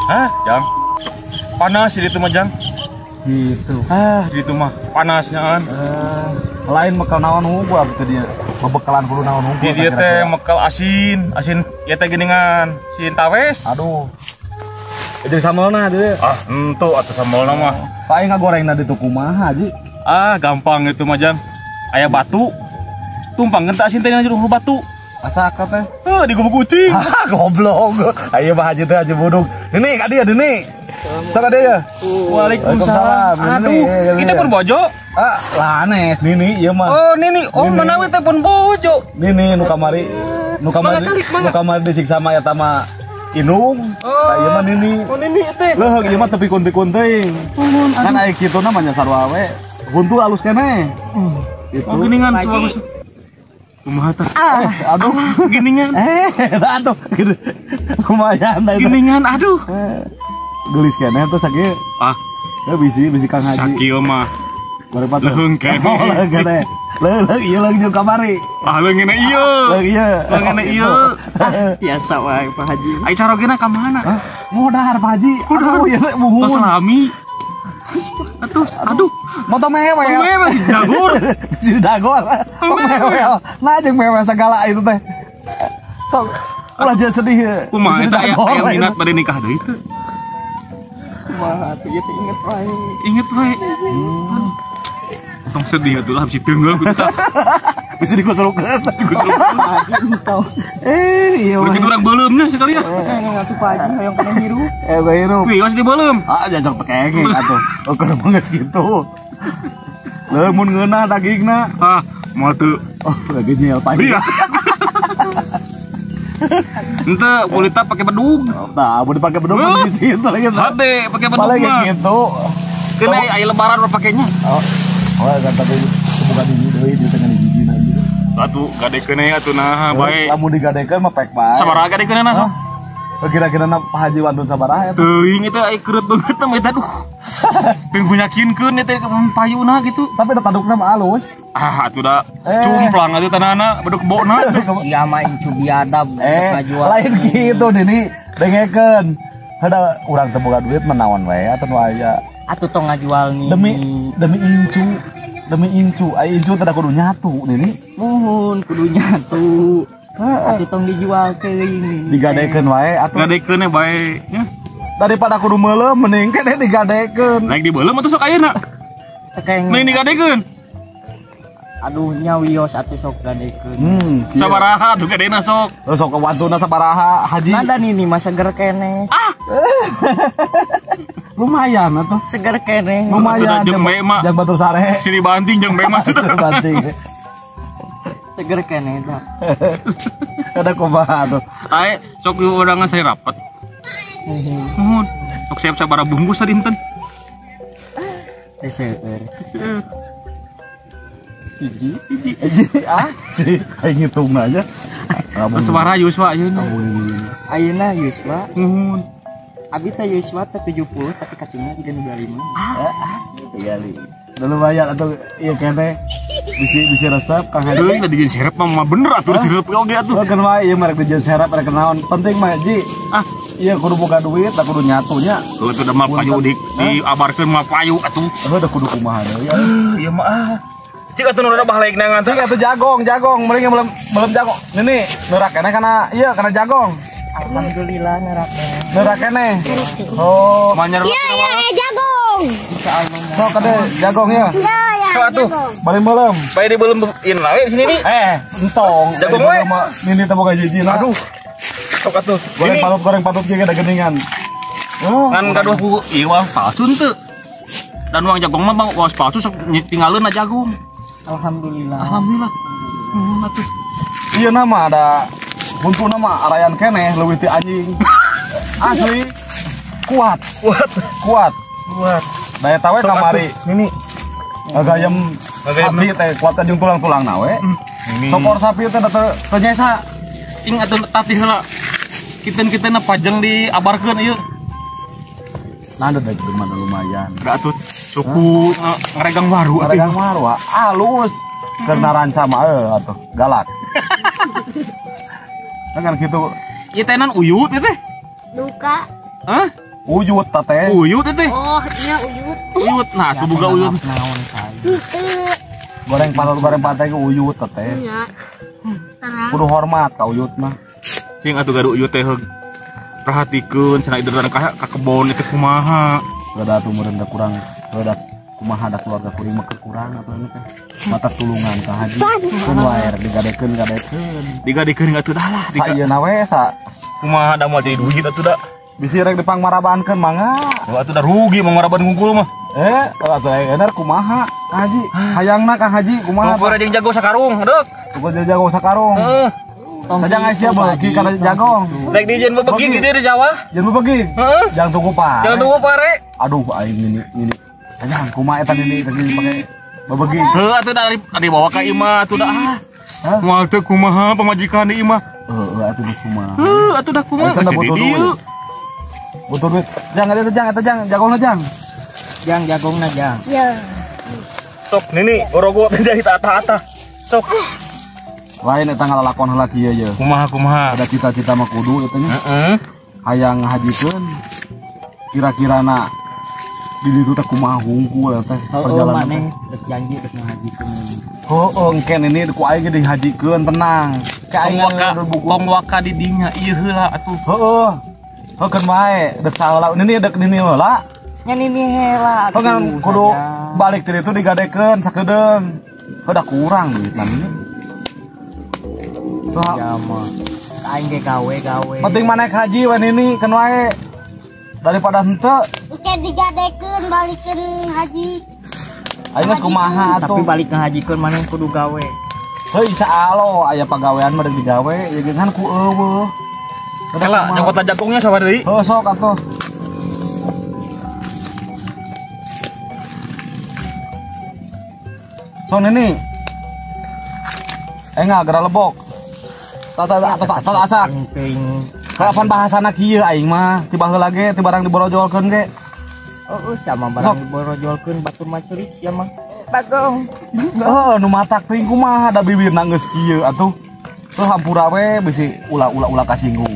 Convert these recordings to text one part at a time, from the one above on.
Hah, Jang. Panas di ditu mah, Jang. Gitu. Ah, di ditu mah panasnya an. Lain mekal naon unggul teh dia. Bebekalan kudu naon unggul. Di dieu teh mekal asin, asin ieu teh geuningan, asin tawes. Aduh. Jeung sambelna dieu. Ah, entu atuh sambelna mah. Pak aing ngagorengna ditu kumaha, Ji? Ah, gampang itu mah, Jang. Aya batu. Tumpang teh asin teh dina jero batu. Asa teh? Heuh, digubuk ucing. Ah, goblok. Ayo Pak Haji teh Haji buduk. Nini, ka dieu Nini. Sok ka dieu ya. Waalaikumsalam. Aduh, kita pun bojo. Ah, lanes Nini ieu mah. Oh, Nini. Oh, manawi teh pun bojo. Nini nu kamari. Nu kamari. Nu kamari disiksa mah eta mah Inung. Oh, ieu mah Nini. Oh, Nini teh. Leuh, ieu mah teu pikun-pikun teuing. Kan aya kitu na mah nya sarua we. Huntu alus keneh. Gitu. Oh, geuningan bagus. Kumaha tah? Ah, aduh, geuningan. Aduh, lumayan tah itu. Geuningan, aduh. Geulis keneh tuh sakieu. Ah. Ya bisi Kang Haji. Sakieu mah. Leuheung keneh. Leuheung keneh. Leuheung ieu leuheung jeung kamari. Ah, leuheung ieu. Leuheung ieu. Leuheung ieu. Biasa wae Pak Haji. Ai carogena ka mana? Modar Pak Haji. Aduh, ieu muhun. Tos lami. Aduh, aduh. Moto mewel. Mewel dagor. Si dagor. Mewel. Nah jeung mewel segala itu teh. Sok ulah jangan sedih. Kumaha eta aya minat bade nikah deui teu? Kumaha atuh ieu teh inget wae. Inget wae. Tong sedih atuh lah bisi teunggeul kitu tah. Bisi dikusurukeun. Dikusurukeun. Iya. Udah kitu urang beuleumnya sekali ya. Atuh Pak Haji hoyong kana hirup. Hirup. Wios di beuleum. Ah, jajak tekengeng atuh. Ukur banget gitu. Leumun ngeunah dagingna. Ah, moal teu. Oh, lagi nyel pahit. Iya. Ente kulitnya pakai bedug. Nah, mau dipakai bedug di situ lagi. Hade, pakai bedug mah. Paling gitu. Kena aya lebaran udah pakainya. Oh. Oh, kan tapi bukan di deui di tengah di gigi lagi. Atuh gadekeun atuh nah bae. Lamun digadekeun mah pek bae. Sabaraha gadekeun nah? Kira-kira na Pak Haji wantun sabaraha eta? Teuing eta aya kereut banget mah eta aduh. Teu yakinkeun eta payuna gitu. Tapi da tadukna mah alus. Ah, atuh da cumplang atuh tanahna beduk kebona. Sia mah incu biadab ngajual. Lain kitu Nini, dengekeun. Hada urang teu boga duit mah naon we atuh nu aya. Atuh tong ngajual nih. Demi incu. Demi incu, ai incu teh kudu nyatu Nini. Muhun kudu nyatu. Atuh tong dijual teuing. Digadekeun wae atuh. Gadekeun bae nya. Daripada kudu meuleum mending keneh digadekeun. Naik dibeuleum atuh sok ayeuna. Mending digadekeun. Aduh nya wios atuh sok gadekeun. Sabaraha atuh gadena sok. Sok wantuna sabaraha Haji. Nada Nini mah seger keneh. Ah. Lumayan atuh. Seger keneh. Lumayan jeung bae mah. Jeung batur sare. Sini banting jeung bae mah. Banting. Seger keneh tah. Ada kumaha atuh. Ae sok urangan saya rapat. Nuhun. Sok siap sabaraha bungkus tadi enten. Teh seueur. Hiji. Hiji ah si aing ngitung aja. Sabaraha yuswa ayeuna? Ayeuna yuswa. Nuhun. Abi teh yuswa teh 70 tapi kacungna juga 25. Ah, 35. Udah lumayan atuh ieu keneh. Bisi resep Kang Haji. Deui tadi jeung serep mah bener atuh serep oge atuh. Keun wae ieu mah rek dijieun serep rek naon. Penting mah Ji. Ah, ieu kudu boga duit, da kudu nyatunya. Heuh teh da mah payu diabarkeun mah payu atuh. Heuh da kudu kumaha deui. Ieu mah ah. Cik atuh nu rada balik nangan. Cik atuh jagong, mending belum jagong. Nini, neurak keneh kana ieu kana jagong. Alhamdulillah neurak keneh. Neurak keneh. Oh, iya jagong. Insyaallah. Sok kade jagong ya. Iya, ya. Sok atuh. Bari meuleum. Bae dibeuleum-in wae sini nih. Entong. Jagong we. Nini teh boga hiji lah. Aduh. Sok atuh. Goreng patut ge ada geningan. Oh, kan gaduh ku ieu uang palsu henteu. Dan uang jagong mah uang palsu sok tinggalkeun jagung. Alhamdulillah. Alhamdulillah. Atuh. Iya nama ada huntuna mah arayan keneh leuwih ti anjing. Asli. Kuat. Kuat. Kuat. Daya tawe kamari. Nini. Gayem sapi teh kuat jeung tulang-tulangna we. Sokor sapi teh teu nyesa. Cing atuh tatih heula. Kiten-kitenna pajeng diabarkeun ieu. Nah, ada mana lumayan. Da atuh suku ngaregang waru. Ngaregang waru alus. Karena ranca mah atuh galak. Kan gitu. Ieu teh nan uyut ieu teh. Duka. Hah? Uyut teh. Uyut teh. Oh, iya uyut. Uyut. Nah, tuh boga uyut. Naon saya. Goreng pantai ke uyut teh. Iya. Kudu hormat ka uyut mah. Sing atuh gaduh uyut teh perhatikeun cenah iderdan ka kebon itu kumaha. Rada atuh meureun da kurang, rada kumaha da keluarga kuring mah kurang atuh anu teh. Mata tulungan ka haji. Kun wae digadekeun. Digadekeun atuh dah lah. Saieuna we sa. Kumaha da moal jadi duit atuh da. Bisi rek dipangmarabankeun mangga. Oh atuh da rugi mangmaraban ngungkul mah. Atuh ener kumaha Kang Haji? Hayangna Kang Haji kumaha? Tukur jeung jago sakarung, deuk. Tukur jeung jago sakarung. Heeh. Sajang aya beuki kana jagong. Rek dijeun bebegi di dieu di sawah. Jeung bebegi. Heeh. Jang tuku pare. Jang tuku pare. Aduh aing nini. Sajang kumaha eta nini tadi dipake bebegi. Heuh atuh da dibawa ka imah atuh da ah. Moal teu kumaha pamajikan di imah. Heuh atuh geus kumaha. Heuh atuh da kumaha geus di dieu. Butuh duit. Jang ada jang eta jang jagongna jang. Jang jagongna jang. Ya. Sok nini gorogo teh ata-ata. Sok. Lain eta ngalalakon heula kieu ye. Kumaha kumaha. Ada cita-cita mah kudu eta nya. Heeh. Hayang ngahajikeun. Kira-kirana di ditu teh kumaha hungkul teh perjalanan teh. Rek janji rek ngahajikeun. Heueuh engken ini ku aing ge dihajikeun tenang. Ka aing tong waka di dinya ieu heula atuh. Heueuh. Heukeun wae dek saheula nini dek nini heula. Nya nini heula atuh. Kan kudu balik ti ditu digadekeun sakedeung. Heuh da kurang duitna ini. Ya mah. Aing ge gawe. Penting mah naik haji we nini keun wae. Daripada henteu. Engke digadekeun balikeun haji. Aing geus kumaha atuh. Tapi balik ngahajikeun maneh kudu gawe. Heuh insyaallah aya pagawean mah deuk digawe ya kan ku eueuh. Kela nyokot jagongnya sama deui. Heuh sok atuh. So nini. Enggak geura lebok. Tata asak. Kapan bahasana kieu aing mah ti baheula ge ti barang diborojolkeun ge. Heeh, sama barang diborojolkeun batur mah ceurik sia mah. Bagong. Heuh nu matak teuing kumaha da bibirna geus kieu atuh. Tuh hampura we bisi ulah-ulah kasinggung.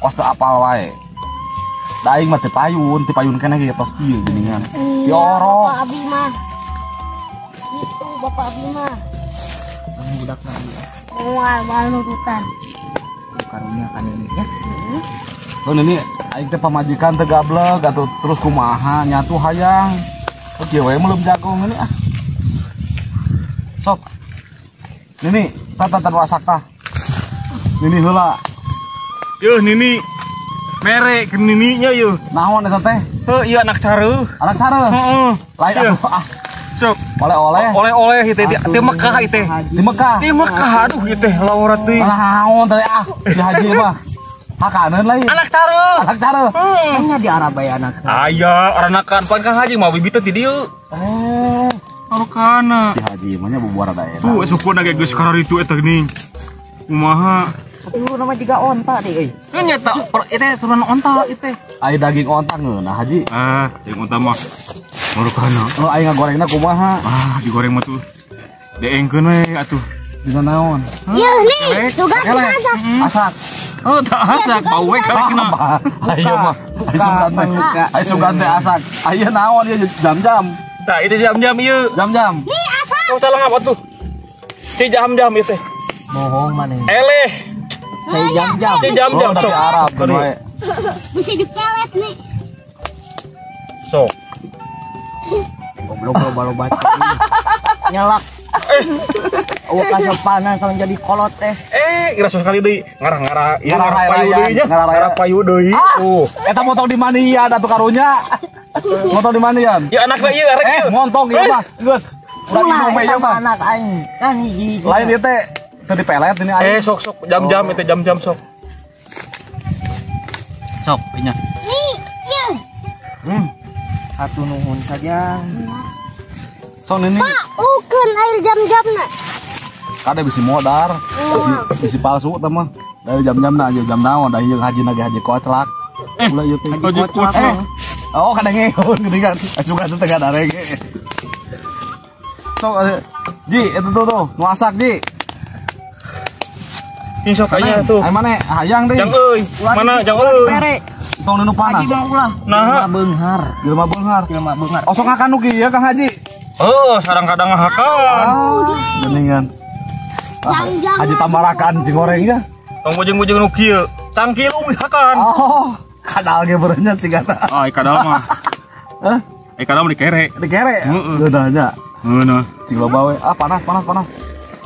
Kos teu apal wae. Da aing mah teu payun keneh ge tos kieu geuningan. Diorok. Bapak abi mah. Gitu bapak abi mah. Budakna ieu. Moal nurutan. Karunya kan ini ya. Tuh ini aing teh pamajikan teu gablek atuh terus kumaha nyatu hayang. Tuh kieu we meuleum jagung ini ah. Sok. Nini, tata wasak tah. Nini heula. Yeuh nini. Mere ke nininya yeuh. Naon eta teh? Heuh ieu anak careuh. Anak careuh? Heeh. Lain atuh ah. Sok. Oleh-oleh. Oleh-oleh ieu teh di Mekah ieu teh. Di Mekah. Di Mekah aduh ieu teh laura teuing. Naon teh ah di haji mah. Hakaneun lain. Anak careuh. Anak careuh. Nya di Arab bae anak. Aya aranakan pan Kang Haji mah bibit teh di dieu. Oh. Arokana. Di haji mah nya bubuara daerah. Tuh sukuna ge geus kararitu eta geuning. Kumaha? Tapi nama juga onta deh euy. Nya nyata eta turunan onta ieu teh. Ai daging onta ngeunah haji. Ah, daging onta mah marukana. Oh, aing ngagorengna kumaha? Ah, digoreng mah tuh. Deengkeun we atuh. Dina naon? Yeuh nih, sugan asak. Asak. Oh, tak asak bau we kalekna. Ayo mah, ai sugan teh. Ai sugan teh asak. Aya naon ieu jam-jam. Tah, itu jam-jam ieu. Jam-jam. Nih asak. Kau salah ngapa tuh? Si jam-jam ieu teh. Bohong maneh. Eleh. Cai jam-jam. Cai jam-jam dari Arab wae. Bisa dipelet nih. Sok. Goblok loba-loba. Nyelak. Awak kasopanan kalau jadi kolot teh. Ngerasa sekali deui ngarah-ngarah ieu ngarah payu deui nya. Ngarah payu deui. Tuh. Eta montong di manian atuh karunya. Montong di manian. Ya anakna ieu arek ieu. Montong ieu mah. Geus. Urang ieu mah anak aing. Kan hiji. Lain ieu teh teu dipelet ini aing. Sok jam-jam itu jam-jam sok. Sok nya. Nih, ieu. Satu nuhun saja. Sok nini. Pak, ukeun air jam-jamna. Kada bisi modar, bisi palsu teh mah. Dari jam-jamna aja jam naon, da ieu haji na ge haji koclak. Ulah ieu teh. Haji koclak. Oh, kada ngeun geuningan. Asukan teh teu darege. Sok Ji, itu tuh, nu asak Ji. Ini sok kayaknya tuh. Ayo mana hayang deui. Jang euy. Mana jang euy. Tong nu panas. Haji mah ulah. Nah, beunghar. Jelema beunghar. Jelema beunghar. Osok ngakan nu kieu Kang Haji. Heuh, kadang-kadang ngahakan. Geningan. Haji tambarakan cingorengnya. Tong bujeng-bujeng nu kieu. Cangkilung dihakan. Oh, kadal ge beureunya cigana. Ah, kadal mah. Hah? Kadal mah dikere. Dikere? Heeh. Geunah nya. Geunah. Cing loba we. Ah, panas panas panas.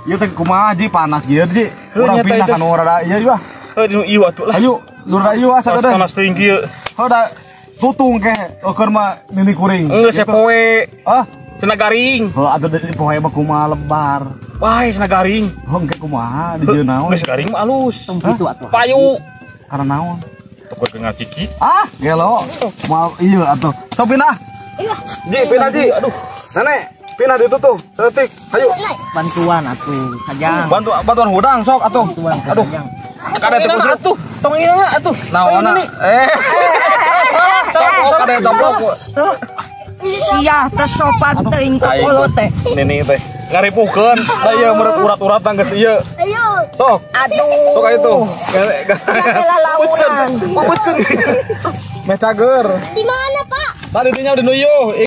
Ieu teh kumaha Ji panas kieu Ji. Urang pindah ka nu rada ieu juga. Heuh, nu ieu atuh lah. Ayo, nu rada ieu asa deui. Panas teuing kieu. Heuh da tutung ke eukeun mah nini kuring. Geus poe. Ah, cenah garing. Heuh atuh deui poe mah kumaha lebar. Wah, cenah garing. Heuh engke kumaha di dieu naon? Geus garing mah alus. Tong kitu atuh. Payu. Karena naon? Tukar ke ngaciki. Ah, gelo. Mau iya atuh. Sok pindah. Iya. Ji, pindah Ji. Aduh. Nenek, pindah di tuh. Setik. Hayu. Bantuan atuh, sajang. Bantuan hudang sok atuh. Aduh. Kada teu atuh. Tong ieu atuh. Naonna? Coplok kada coplok. Sia teh sopan teuing ka kolot teh. Nini teh ngaripuhkeun. Da ieu meureut urat-uratan geus ieu. Ayo. Sok. Aduh. Sok aya tuh. Lalaunan. Meh cager. Di mana, Pak? Tadi dinya di nuyuh.